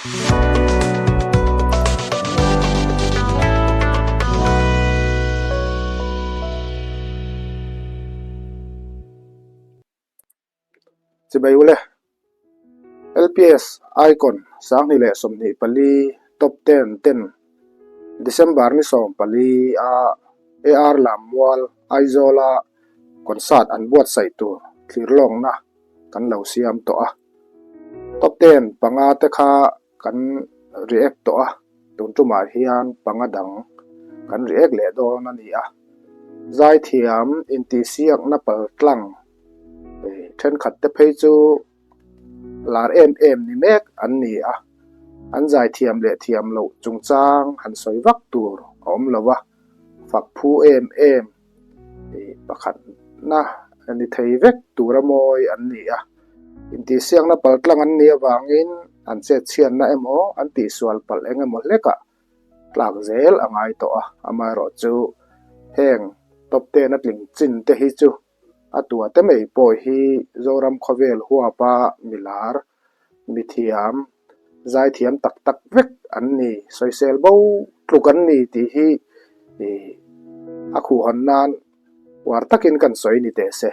Chibai ule, LPS Icon 2024 Top Ten ten December ni 14 a AR Lammual Aizawla concert an buatsaih tur thlir lawkna kan lo siam tawh a. Top Ten panga te kha kan react tawh a, tun tumah hian panga dang kan react leh dawn a ni a. Zaithiam intihsiakna paltlang thenkhat te phei chu lar em em ni mek an ni a, an zaithiam leh thiam loh chungchang han sawi vak tur a awm lo a, fak phu em em pakhatna ni thei vek tura mawi an ni a, intihsiakna paltlang an nih avangin an chetchhiatna emaw an tihsual palh eng emaw hlekah tlak zel a ngai tawh a, amaherawhchu heng top ten a tling chin te hi chu a tua te mai pawh hi Zoram khawvel huapa milar mithiam zaithiam tak tak vek an ni, sawisel bo tluk an ni tih hi a khuhhawn nan uar takin kan sawi ni teh se.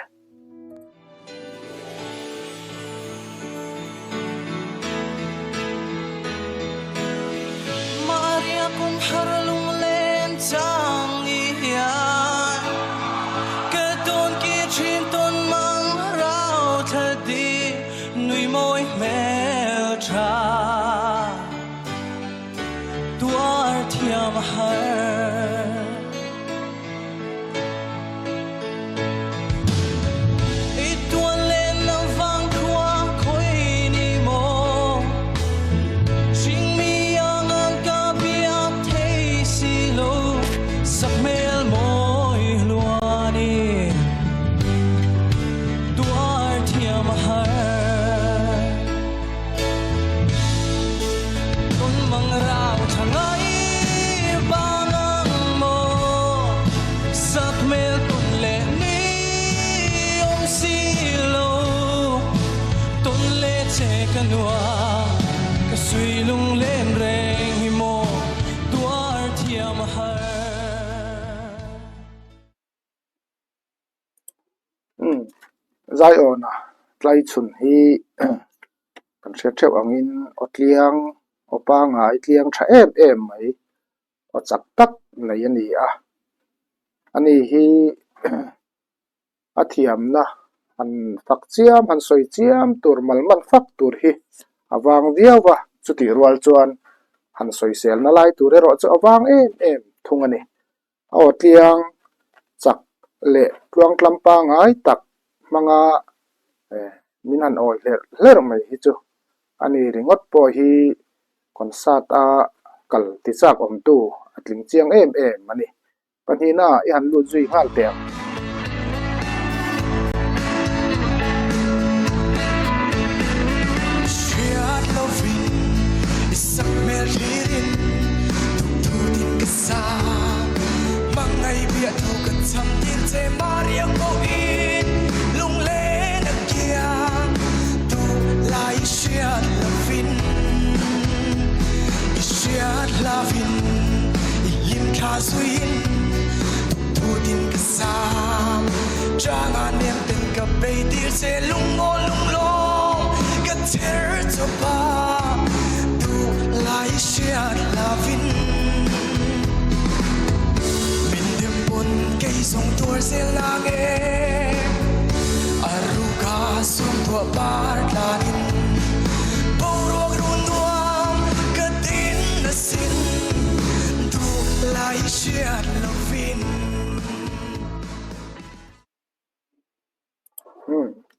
Zaiawna tlaichhun hi kan hriat theuh angin aw tliang aw pangngai tliang tha em em mai aw chak tak nei a ni a ani hi a thiamna han fak chiam han sawi chiam tur mal man fak tur hi a vang viau a chutih rual chuan han sawiselna lai tur erawh chu a vang em em thung a ni. A aw tliang chak leh tluangtlam pangngai tak hmanga min han awi hlerh hlerh mai hi chu a ni ringawt pawh hi concert a kal ti chak awmtu a tling chiang em em a ni. Pahnihna i han lut zui nghal teh ang.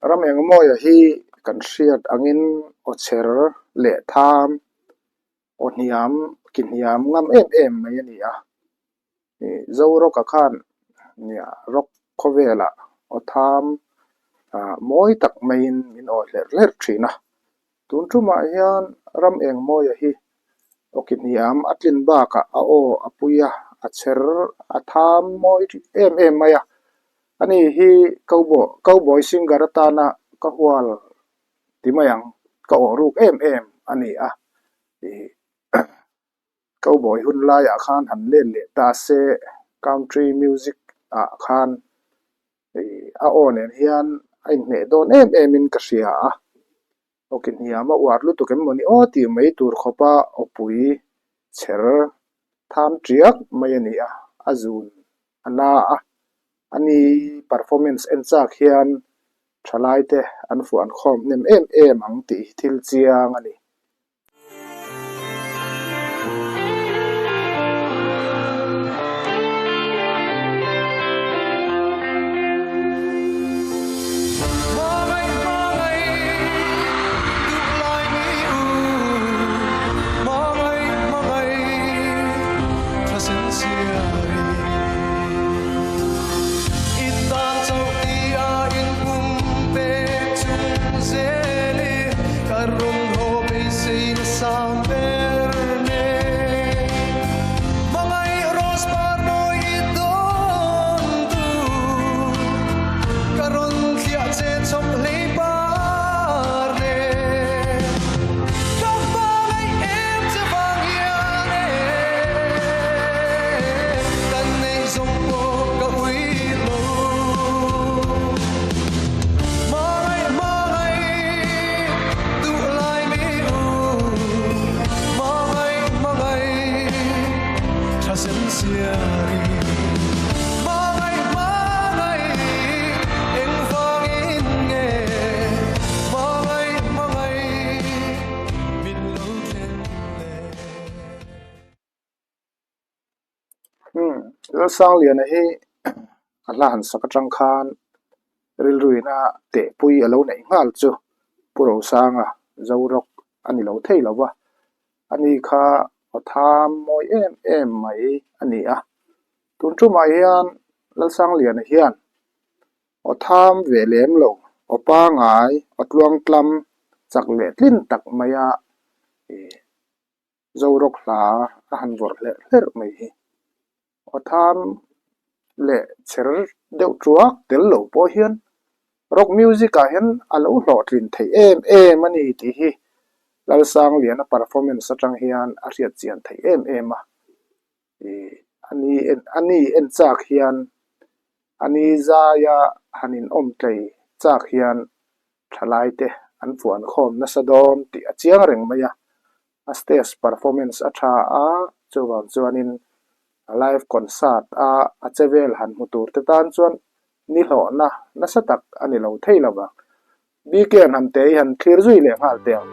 Ram engmawia hi kan hriat angin aw chher leh tham aw hniam ki hniam ngam em em mai a ni a. Zorawka khan nia rock khawvelah aw tham mawi tak maiin min awi hlerh hlerh thin a. Tun tumah hian ram engmawia hi aw ki hniam a tlin bakah a aw a pui a, a chher a tham mawi em em mai a. Ani hi cowboy singer atana ka hual ti mai ang, ka awh ruk em em a ni a. Ih Cowboy hun laiah khan han let leh ta se country music ah khan ih a aw nen hian a inhmeh dawn em em in ka hria a. Aw ki hniam a uar lutuk em mawni aw tih mai tur khawpa awpui chher tham tiak mai a ni a, a zun a na a, ani performance en chak hian thalai te an fuan khawm hnem em em ang tih hi thil chiang a ni. Umm Lalsangliana hi a hla han sak atang khan rilruina tehpui a lo neih nghal chu Pu Rosanga Zorawk a ni lo thei lo va, ani kha aw tham mawi em em mai a ni a. Tun tumah hian Lalsangliana hian aw tham ve lem lo, aw pangai, aw tluangtlam chak leh tlin tak maia ih Zorawk hla a han vawrh hlerh hlerh mai hi. Aw tham leh chher deuh tuak tel lo pawh hian rock music ah hian a lo hlawhtlin theih em em a ni tih hi Lalsangliana performance atang hian a hriat chian theih em em a. Ih ani en ani en chak hian ani zaia han inawm tlei chak hian thalai te an fuan khawm nasa dawn tih a chiang reng mai a. A stage performance a tha a, chuvang chuanin a live concert a a che vel han hmu tur te tan chuan ni hlawhna nasa tak a ni lo thei lo vang. BK an han te hi han thlir zui leh nghal teh ang.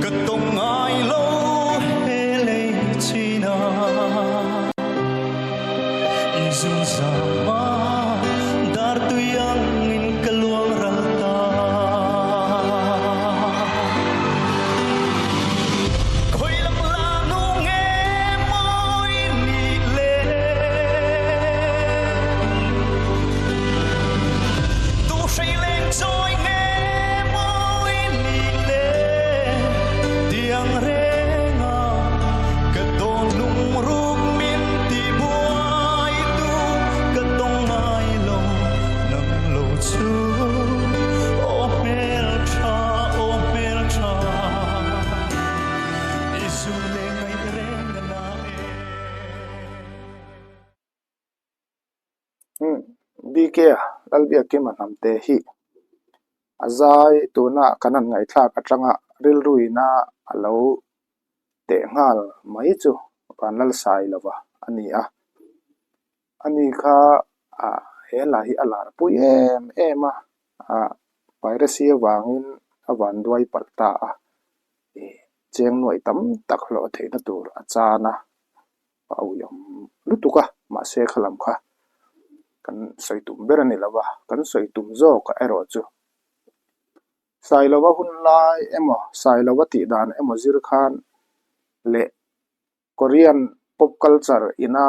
Ka tawng ngai lo he lei chin a I zun zam a dar tui ang in ka luang ral ta. Khawi lam la nu nge mawi nih le Tu hrei leng chawi nge mawi nih le Tiang renga ka tawn lungruk min ti buai tu ka tawng ngai lo nang lo chu aw hmel tha aw hmel tha I zu le ngaih reng a na e. Umm BK-a Lalbiakima hnamte hi a zai tuna kan han ngaihthlak atanga rilruina a lo teh nghal mai chu Vanlalsai lova a ni a. Ani kha ah he hla hi a lar pui em em a, ah piracy avangin a vanduai palh ta a, ih cheng nuaih tam tak hlawh theihna tur a chan a. A uiawm lutuk a. Mahse kha lam kha kan sawi tum ber a ni lo va, kan sawi tum zawk erawh chu Sailova hun lai emaw Sailova tih dan emaw zir khan leh Korean pop culture ina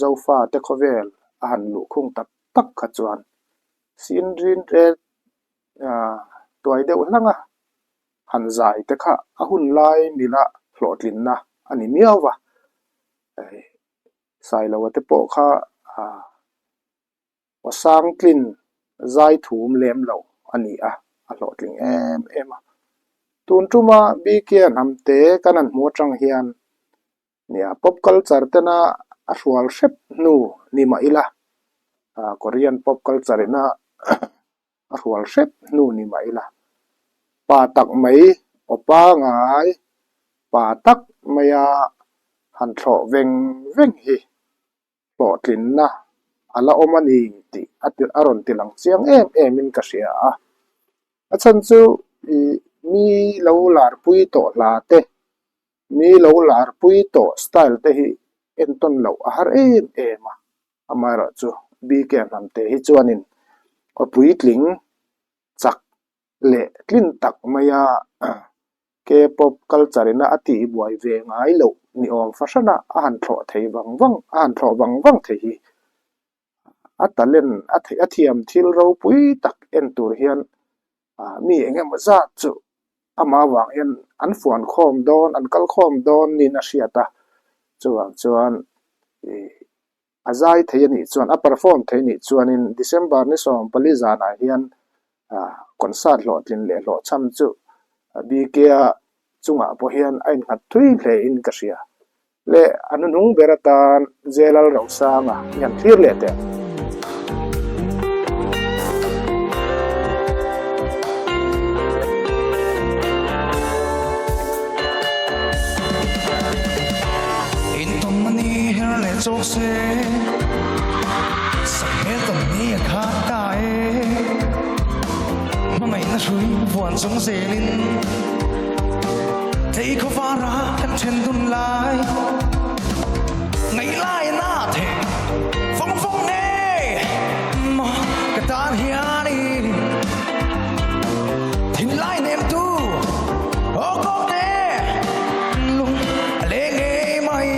Zofa te khawvel a han luhkhung tak tak kha chuan sin rin ret tuai deuh hlang a han zai te kha a hun lai mila hlawhtlinna a ni miau va. Sailova te pawh kha Aw Sangtlin zai thum lem lo a ni a, a hlawhtling em em a. Tun tuma BK hnamte kan han hmu atang hian nia pop culture tena a hrual hrep hnu ni mah ila, Korean pop culture ina a hrual hrep hnu ni mah ila, pa tak mai aw pangai pa tak maia han thlawh veng veng hi hlawhtlinna a la awm a ni tih a ti a rawn ti lang chiang em em in ka hria a. A chhan chu ih mi lo larpui tawh hla te, mi lo larpui tawh style te hi entawn loh a har em em a. Amaherawhchu BK Hnamte hi chuanin aw puitling chak leh tlin tak maia K-pop culture ina a tih buai ve ngai loh ni awm fahran a, a han thlawh thei vang vang, a han thlawh vang vang thei hi a talent a theih a thiam thil ropui tak en tur hian mi eng emaw zat chu amah avang hian an fuan khawm dawn, an kal khawm dawn niin a hriat a, chuvang chuan ih A zai thei a nih chuan, a perform thei a nih chuanin December ni 14 zanah hian concert hlawhtlin leh hlawhchham chu BK-a chungah pawh hian a innghat thui hle in ka hria. Leh a hnuhnung ber atan J Lalrosanga i han thlir leh teh. Intawnna ni her leh chawk se, sakhmel tam ni a khat ta e. Hmangaihna hrui vuan chung zelin, tlei khawvara kan then dun lai. Ngaihlai na theh vawng vawng nei, maw ka tan hianin. Thinlai nemtu aw kawkte lung a leng ngei mai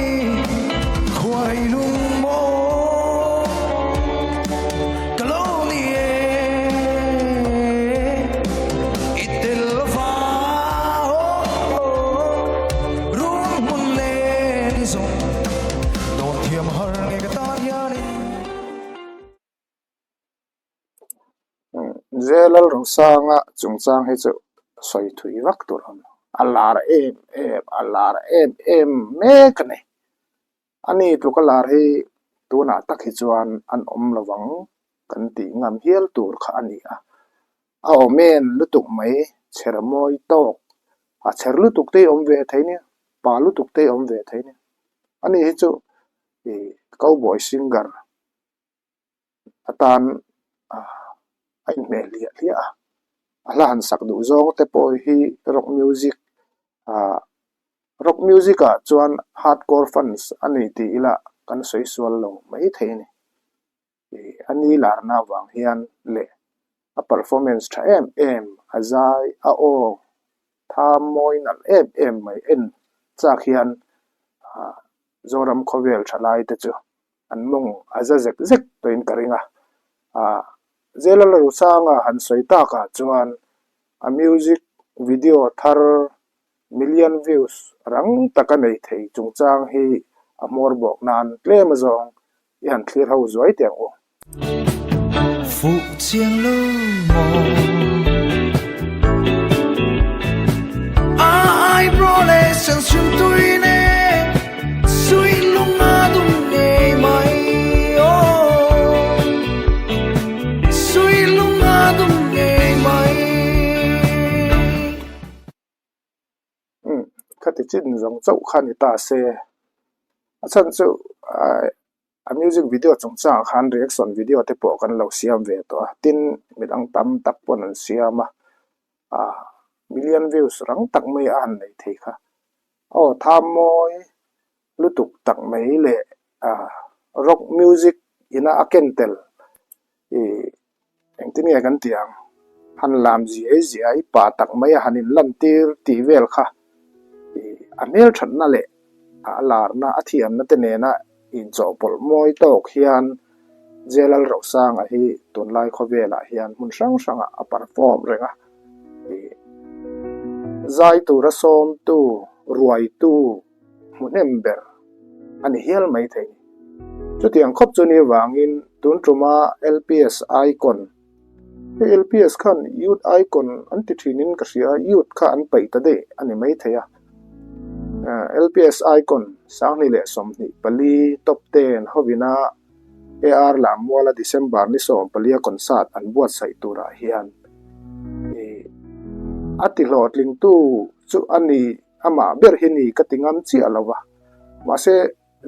khuai lung maw ka lo ni e i tel lova rum hmun len zawng dawn thiam har nge ka tan hianin. J Lalrosanga chungchang hi chu sawi thui vak tur a awm lo. A lar em em, a lar em em mek a ni. Ani tluka lar hi tunah tak hi chuan an awm lo vang kan tih ngam hial tur kha a ni a. A awm en lutuk mai, chher mawi tawk, a chher lutuk te hi awm ve thei nia, pa lutuk te hi awm ve thei nia. Ani hi chu ih cowboy singer. atan a inhmeh hliah hliah a, a hla han sak duh zawng te pawh hi rock music ah rock music ah chuan hardcore fans a ni tih ila kan sawi sual lo mai thei a ni ih a ni larna avang hian leh a performance tha em em a zai a aw tha mawi nalh em em mai en chak hian ah Zoram khawvel tha lai te chu an mawng a za zek zek tawhin ka ring a. Aah J Lalrosanga han sawi takah chuan a music video thar million views rang taka nei thei chungchang hi a hmawr bawk nan tlem azawng i han thlir ho zuai teh ang u. Fuh chiang lo maw? A eyebrow leh sensium tui nen sui lung a dum ngei mai aw Sui lung a dum ngei mai. Umm khati chin zawng chauh kha ni ta se a chhan chu aih A music video chungchangah khan reaction video te pawh kan lo siam ve tawh a, tin midang tam tak pawn an siam a, ah million views rang tak mai a han nei thei kha. Aw tha mawi lutuk tak mai leh ah Rock music ina a ken tel ih engtin nge kan tih ang han lam ziai ziai pa tak mai a han inlantir tih vel kha ih a hmelthatna leh a larna a thiamna te nena inchawhpawlh mawi tawk hian J Lalrosanga hi tunlai khawvelah hian hmun hrang hrangah a perform reng a ih zai tura sawmtu ruaitu hmuhnem ber a ni hial mai thei. Chutiang khawp chu ni vangin tun tuma LPS Icon, hei LPS khan Youth Icon an ti thinin ka hria, Youth kha an paih ta daih a ni mai thei a. LPS Icon 2024 Top 10 hovina AR Lammuala December ni 14 concert an buatsaih turah hian a tihlawhtlingtu chu a ni. Amah ber hi ni ka ti ngam chiah lo va, mahse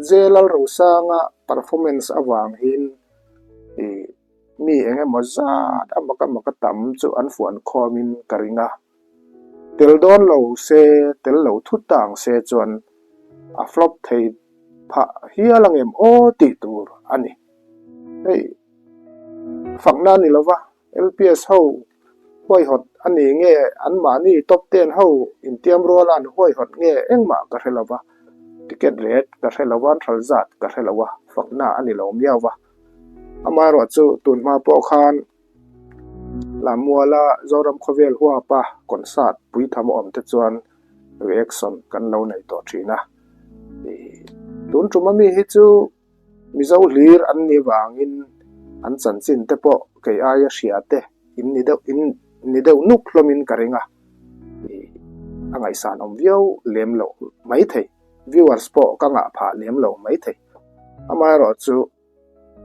J Lalrosanga performance avangin ih mi eng emaw zat a maka maka tam chu an fuan khawmin ka ring a. Tel dawn lo se, tel lo thut ta ang se chuan a flop thei phah hial angem aw tih tur a ni. Hei fakna a ni lo va. LPS ho huaihawt a ni nge anmahni top ten ho intiam ruala an huaihawt nge engmah ka hre lo va, ticket rate ka hre lo va, an hral zat ka hre lo a, fakna a ni lo miau va. Amaherawh chu tunhma pawh khan Lammuala Zoram Khawvel huapa concert puitham a awm te chuan reaction kan lo nei tawh thin a. Tun tum ami hi chu Mizo hlir an ni vangin an chanchin te pawh kei aia hria te in ni deuh in ni deuh nuk hlawmin ka ring a, ih a ngaihsan awm viau lem loh mai thei, viewers pawh ka ngah phah lem lo mai thei. Amaherawhchu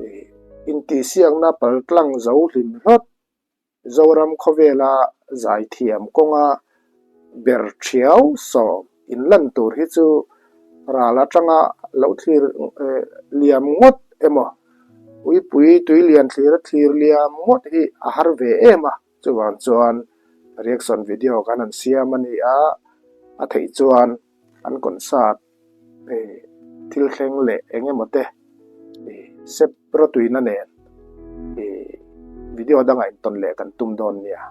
ih intihsiakna paltlang zo hlim hlawt Zoram khawvela zaithiam kawnga ber thiau sawm inlan tur hi chu ral atanga lo thlir liam ngawt emaw, uipui tui lian thlir a thlir liam ngawt hi a har ve em a, chuvang chuan reaction video kan han siam a ni a, a theih chuan an concert thil thleng leh eng emaw te sep rawtuina nen video dangah intawn leh kan tum dawn nia.